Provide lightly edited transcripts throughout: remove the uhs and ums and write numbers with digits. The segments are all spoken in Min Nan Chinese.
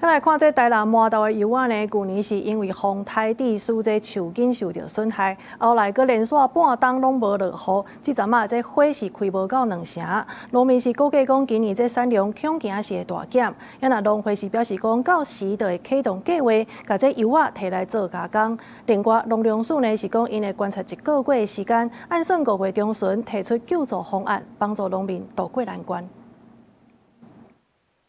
來看這台南麻豆的柚仔呢，舊年是因為風颱致使這樹根受著損害，後來閣連續半冬攏無落雨，這陣仔這花是開無夠兩成。農民是估計講，今年這產量恐驚是會大減。啊若農會是表示講，到時就會啟動計劃，共這柚仔提來做加工。另外，農糧署呢是講，𪜶會觀察一個月的時間，按算五月中旬提出救助方案，幫助農民渡過難關。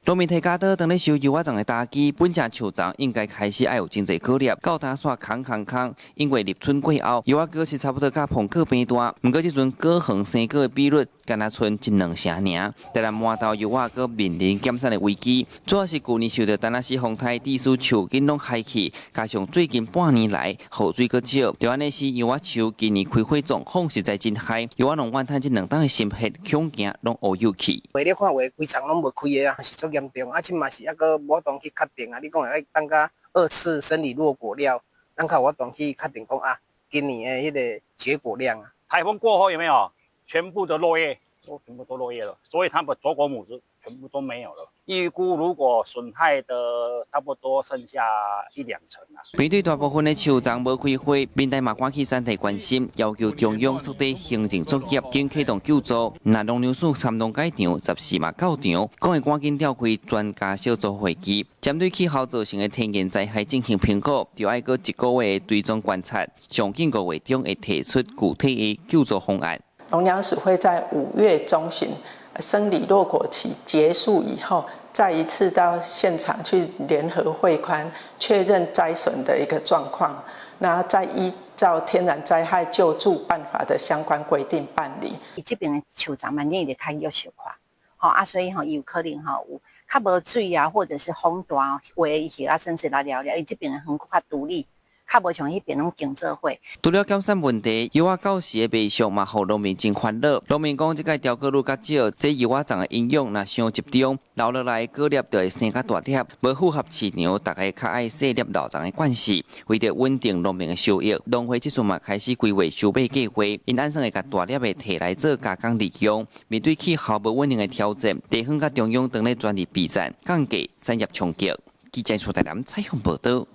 農民提鉸刀當咧收柚仔欉的打機，本正樹叢應該開始愛有真濟果粒，到今煞空空空。因為立春過後，柚仔果實差不多佮膨果般大，毋過這陣果園生果的比率，干焦賰一兩成爾。台南麻豆柚仔閣面臨減產的危機，主要是舊年受著陳那斯風颱，致使樹根攏害去，加上最近半年來雨水閣少，就按呢使柚仔樹今年開花狀況實在真害，柚仔農怨嘆這兩冬的心血恐驚攏烏有去。你看有的規叢攏無開的啊，是足嚴重啊！這嘛是猶閣無法度去確定啊。你講會等甲二次生理落果了，咱較有法度去確定講啊，今年的彼个結果量啊。颱風過後有沒有？全部的落葉都全部都落葉了，所以它們坐果母子全部都沒有了。預估如果損害的差不多剩下一兩成啦。面對大部分的樹叢無開花，民代嘛趕去山地關心，要求中央速底行政作業，緊啟動救助。若農糧署參農改場14嘛到場，講會趕緊召開專家小組會議，針對氣候造成的天然災害進行評估，就愛閣一個月的追蹤觀察，上緊五月中會提出具體的救助方案。農糧署會在5月中旬生理落果期結束以後，再一次到現場去聯合會勘，確認災損的一個狀況，那再依照天然災害救助辦法的相關規定辦理。伊這邊的樹叢嘛，你會較弱小可，吼啊，所以吼伊有可能吼有較無水啊，或者是風大，有的葉啊，甚至來了了，伊這邊的園較獨立。較無像彼邊攏競做伙。除了減產問題，柚仔到時的賣相嘛，予農民真煩惱。農民講，這屆掉果率較少，這柚仔欉的營養若傷集中，留落來果粒就會生較大粒，無符合市場，大家較愛細粒老欉的慣勢。為著穩定農民的收益，農會這陣嘛開始規劃收買計劃，𪜶按算會共大粒的提來做加工利用。面對氣候無穩定的挑戰，地方佮中央當咧全力備戰，降低產業衝擊。記者出台南採訪報導。